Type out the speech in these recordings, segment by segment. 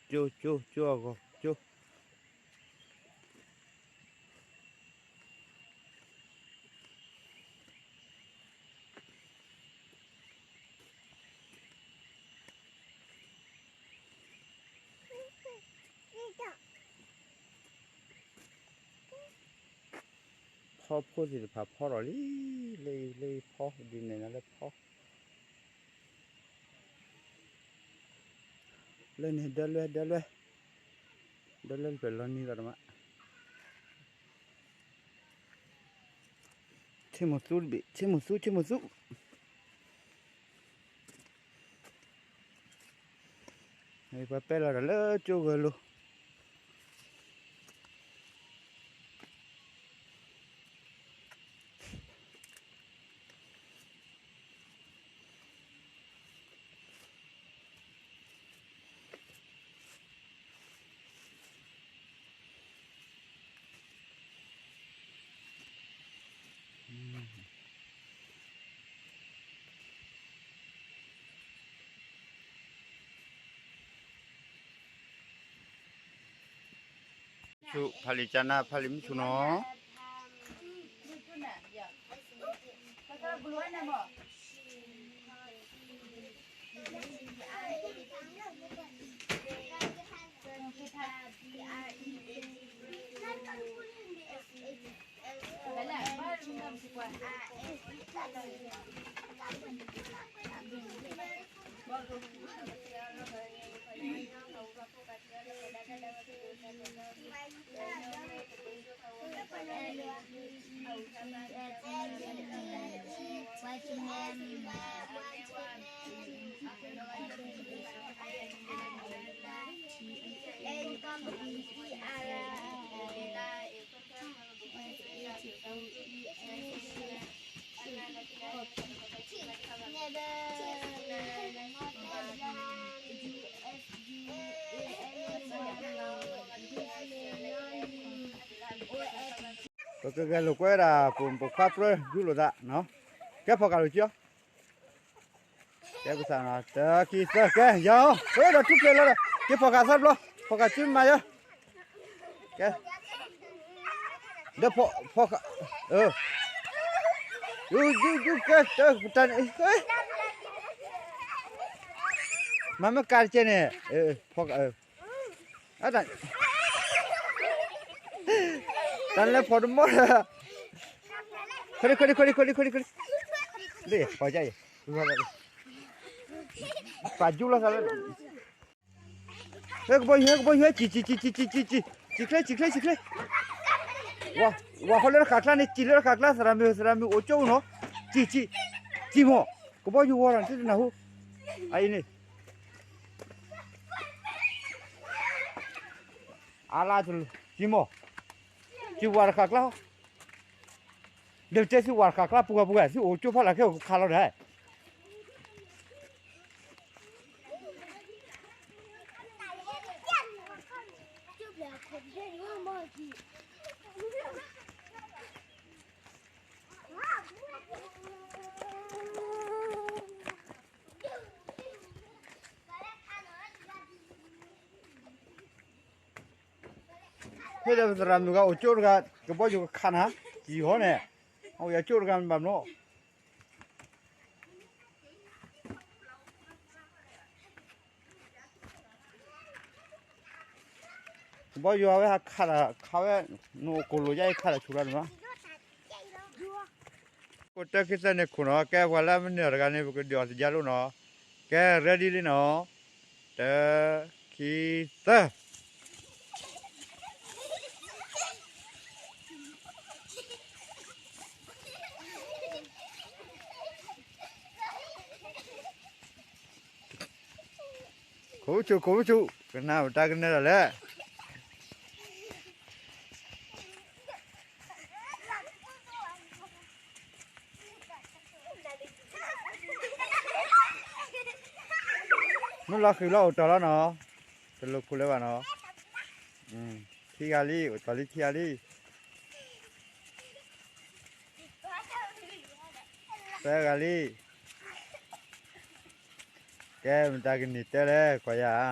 ကၠိ ကၠိ ကၠိအဂီၤ ကၠိ ဖီဖိသ့ၣ်တဖၣ်ဖီထီၣ်လံ, လၢ လၢဖီဒ်န့ၣ်လၢဖီ, လၢန့ၣ် ဒၢလွဲ ဒၢလွဲ, ဒၢလွဲတဖျၢၣ်လီၤနံၤလီၤတမး, ဆ့မိၣ်သူတဘ့ၣ် ဆ့မိၣ်သူ ဆ့မိၣ်သူ ပှၤပဲလီၤတၢ်လၢကၠိဂၢၤလိၤ ဆူၣ်ဖးလံာ်ကၠါနါ ဖးလံာ်မုၢ်ဆူၣ်နီၤ. ပကဂဲၤလိာ်ကွဲဒၣ် ပခွါပြၢ ယူလိာ်သးနီၤ, ကဲဖီၣ်ကးလိာ်ကၠီ ကဲကစၢ်နီၤ တၢ ခံ သၢ ကဲ ယၤ ဝဲဒီးထူၣ်ဖျဲးလီၤဒီး ကဲဖီၣ်ကးသၢဘျီ ဖီၣ်ကးစုမၤယၤ ကဲ ဒီးဖီၣ် ဖီၣ်ကး ယူ ယူ ယူ ကဲ တၢ် တၢ်န့ၣ် မၤမ့ၢ်ကးတကဲန့ၣ် ဖီၣ်ကး အတၢ် တၢ်လၢဖီၣ်တမီၢ်လၢ ခွဲးခွဲးခွဲးခွဲးခွဲးခွဲးခွဲး လ့ၣ် ပှၤကါအံၤ ပာ်ယူလီၤသးလၢ ဟဲကဘီယူၤ ဟဲကဘီယူၤ ဟဲ စံၣ် စံၣ် စံၣ် စံၣ် စံၣ် စံၣ် စံၣ်ချ့ စံၣ်ချ့ စံၣ်ချ့ ဝၤ ဝၤဃီလၢတဃာ်ကျါန့ၣ် စံၣ်လၢတဃာ်ကျါ သရၣ်မုၣ် သရၣ်မုၣ်အိၣ်ကၠိနီၤ စံၣ် စံၣ် စံၣ်မီၢ် ကဘီယူၤဝီၤဒီး တနၢ်ဟူ အအံၤန့ၣ် အါလါတလူၤ စံၣ်မီၢ် စံၣ်ဝၤတဃာ်ကျါ ဒီးတဲသုဝၤတဃာ်ကျါ ပှၤပှၤ သုအိၣ်ကၠိဖးလၢ်ခဲအိၣ်ခးလီၤဒၣ် ဖဲဒီးသရၣ်မုၣ်ဂၤအိၣ်ကၠိတဂၤ ကဘီယူၤကခးနၤ စံၣ်ဟီန့ၣ် အအိၣ်ယၤကၠိတဂၤမ့ၢ်ဘၣ်မနီၤ ကဘီယူၤအဝဲဟးခးတၢ်ခးဝဲ နအိၣ်ကိၢ်လိာ်ယါအံၤခးတၢ်ဆူၣ်လီၤန့ၣ်မး ကိးတၢ်ခံသၢန့ၣ်ခိၣ်နီၤ ကဲပှၤလၢမနုၤတဂၤန့ၣ် ပကဒုးအီၣ်သယါလိနီၤ ကဲ ready လံနီၤ တၢ ခံ သၢ ခိၣ်ဆူၣ် ခိၣ်ဆူၣ် ကနၣ်ပတၢ်ကနၣ်ဒၣ်လဲၣ် မုၢ်လီၤဃံၤလီၤအိၣ်တီၢ်လီၤနီၤ တလိၣ်ခိၣ်လၢၤဘၣ်နီၤ ခံဂၤလံ အိၣ်တီၢ်လံခံဂၤလံ သၢဂၤလံ ကဲ မတၤကန့ၢ်တၢ်လဲၣ် ကွၢ်ယၤဧါ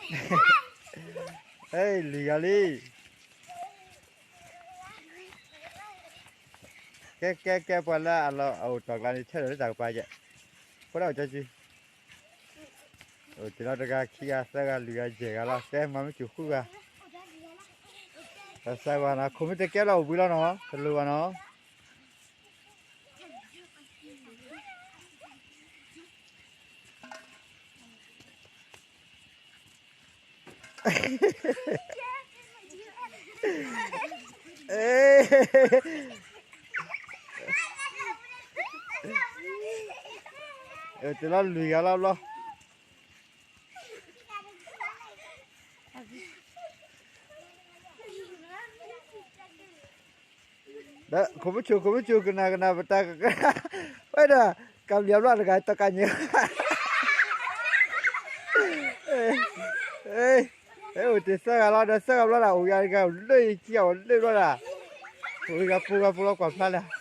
ဟဲ လွံၢ်ဂၤလံ. ကဲ ကဲ ကဲ ပှၤလၢအလီၤအိၣ်တီၢ်ကျါန့ၣ် ဆၢထၢၣ်လၢတၢ်ကပၤယဲၢ်, ဖိဒၣ်အိၣ်ကၠီစု, အိၣ်တ့ၢ်လီၤတဂၤ ခံဂၤ သၢဂၤ လွံၢ်ဂၤ ယဲၢ်ဂၤလီၤ, ကဲမၤမ့ၢ်စူၢ်ဃုဂၤ, တၢ်စၢ်ဂၤနီၤ ခိၣ်မ့ၢ်တကဲလီၤအိၣ်ဘှံးလီၤနီၤ တလိၣ်ဘၣ်နီၤ. တ့ၢ်လီၤလွံၢ်ဂၤလီၤဘျီ. ဒီး ခိၣ်မုၢ်ဆူၣ် ခိၣ်မုၢ်ဆူၣ် ကနၣ်ကနၣ်ပတၢ်ကကနၣ်, ဝဲဒၣ် ကဘျံးဘျီတဂၤ တကးညါ, အိၣ်တ့ၢ်သၢဂၤလီၤ ဒီးသၢဂၤဘျီဒၣ် အိၣ်ဂၤတဂၤ အိၣ်လၢယခံဂၤ အိၣ်လၢဘျီဒၣ်, အိၣ်ဂၤပူၤဂၤပူၤလီၤ ကွၢ်ဖျါလၢ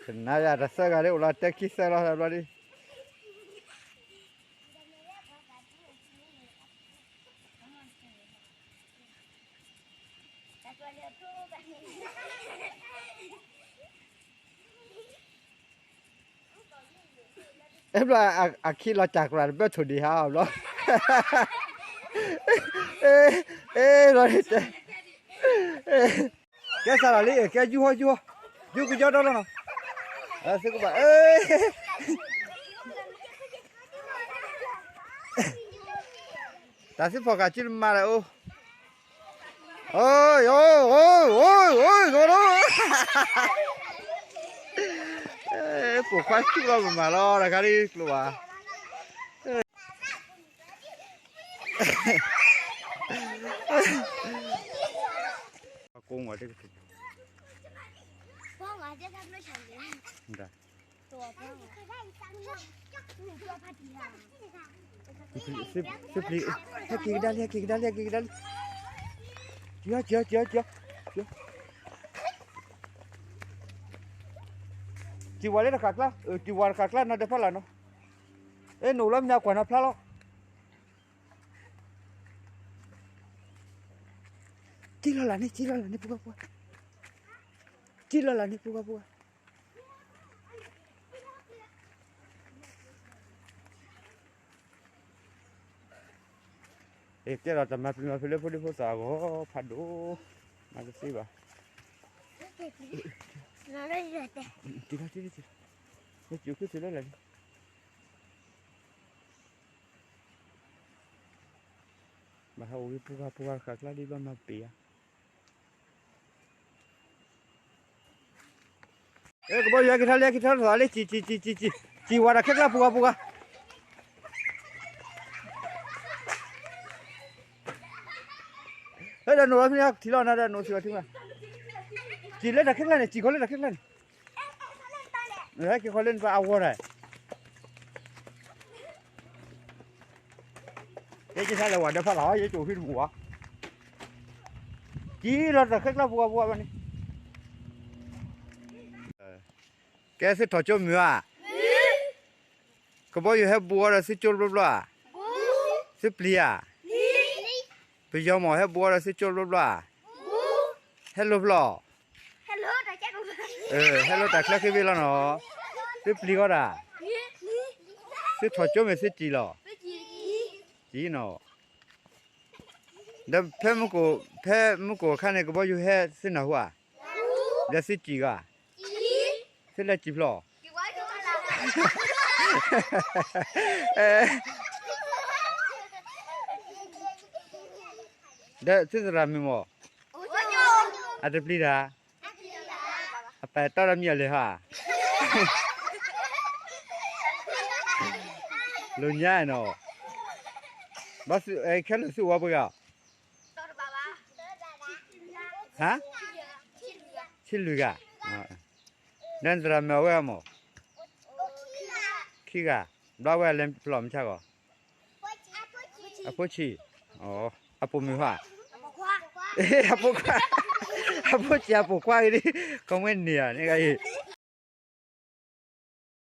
ကနၣ်ယၤတသၢဂၤလၢအိၣ်လီၤ တဲခံသၢလီၤဘျီဒ် အဲဘျီ အခံလီၤစၢ်ကြၢးတဘၢထိၣ်ဒံးဟးဘျီ, အဲ အဲ လီၤတဲ, ကဲစးလီၤလံ ကဲယူဟီယူဟီ, ယူကယီဒီလီၤနီၤ, သုကဘၣ် တၢ်သံဖီၣ်ဃာ်စုတမၤလၢအိၣ်, အိၣ် အိၣ် အိၣ် အိၣ် ပိာ်ခွါ ဆူၣ်လီၤပမၤလီၤ တခါဒ်ကျိၤဘၣ်, ကိးမီၤတက, သုပျံၤ ဟဲက့ၤကဒါလံ ဟဲက့ၤကဒါလံ ဟဲက့ၤကဒါလံ, ကၠီ ကၠီ ကၠီ ကၠီ, ကၠီဝဲလၢတဃာ်ကျါ, ကၠီဝဲတဃာ်ကျါ နီၢ်ဒၢးဖီလာ်နီၤ, အဲ နအိၣ်လီၤမၠါကွၢ်နီၤဖျါလီၤ, ကၠီလီၤလၢ်န့ၣ် ကၠီလီၤလၢ်န့ၣ် ပူၤကွၢ်ပူၤကွၢ်, ကၠီလီၤလၢ်န့ၣ် ပူၤကွၢ်ပူၤကွၢ်. ကဲဒီးတၢ်မၤပျံၤမၤဖုးလၢဖိဒံဖိသၣ်အဂီၢ်ဖးဒိၣ်, မၤတသ့ဘၣ်, ကၠီလီၤလၢ်န့ၣ်, ဘၣ်ဟးအိၣ်ဂ့ၤပူၤဂၤပူၤဂၤဃာ်ကျါဒ်ဘျီမၤပ့ၤဧါ. ကဘီယူၤဟဲက့ၤထီၣ်လံ ဟဲက့ၤထီၣ်လံ စံၣ် စံၣ် စံၣ် စံၣ် စံၣ်ဝဲတၢ်ခဲကျါပူၤဂၤပူၤဂၤ, လၢဒီးနိၣ်လီၤဖဲန့ၣ် ထံၣ်လီၤနၤဒီးနိၣ်စံၣ်ဝဲထံၣ်မး, စံၣ်လၢတၢ်ခဲကျါန့ၣ် စံၣ်ခီလၢတၢ်ခဲကျါန့ၣ် ဟဲက့ၤခီလၢနပှၤအဝီတၢ်, ယဲယထါလဲၤဝဲဒၢးဖးလီၤ ယဲကအိၣ်ဖဲတပူၤဘၣ်, ကံလီၤတၢ်ခဲကျါပူၤဂၤပူၤဂၤဘၣ်န့ၣ်, ကဲသုထီၣ်ကၠိမုၢ်ဧါ, ကဘီယူၤဟဲဘူးအီၤဒီးသုကၠိတဘျီဘျီဧါ, သုပျံၤဧါ, ပယီၤမီၢ်ဟဲဘူးအီၤဒီးသုကၠိတဘျီဘျီဧါ, ဟဲလိာ်ဖျီၣ် ဟဲလိာ်တၢ်ချၢခံဘ့ၣ်လီၤနီၤ, သုပျံၤဃီဒၣ်, သုထီၣ်ကၠိမ့ၢ်သုစံၣ်လီၤ, စံၣ်နီၤ, ဒီးဖဲမုၢ်ကိၣ် ဖဲမုၢ်ကိၣ်အခါန့ၣ် ကဘီယူၤဟဲသုနၢ်ဟူဧါ, ဒီးသုစံၣ်ဂၤ, သုလဲၤစံၣ်ဖျီၣ် ဒီးသုသရၣ်မုၣ်မီၢ်, အတပျံၤတၢ်, အပာ်တီဒီးမံၤအီၤလဲၤဟါ, လိာ်ညါနီၤ, ဘၣ်ခဲလၢာ်သုအိၣ်ဝဲပှဲၤဂၤ, ဟါ, ဆံလွံၢ်ဂၤ, ဒီးနသရၣ်မုၣ်အဝဲမီၢ်, ခံဂၤ, ဘျီဝဲလဲၤဖျီၣ်မုၢ်ဆါဂီၢ်, အဖိဆံး အပိာ်မုၣ်ဟါ, အပိာ်ခွါ, အပိာ်စံးအပိာ်ခွါဂ့ၤဒ်, ခီမ့ၢ်န့ၣ်ဧါ န့ၣ်ဂၤအံၤ,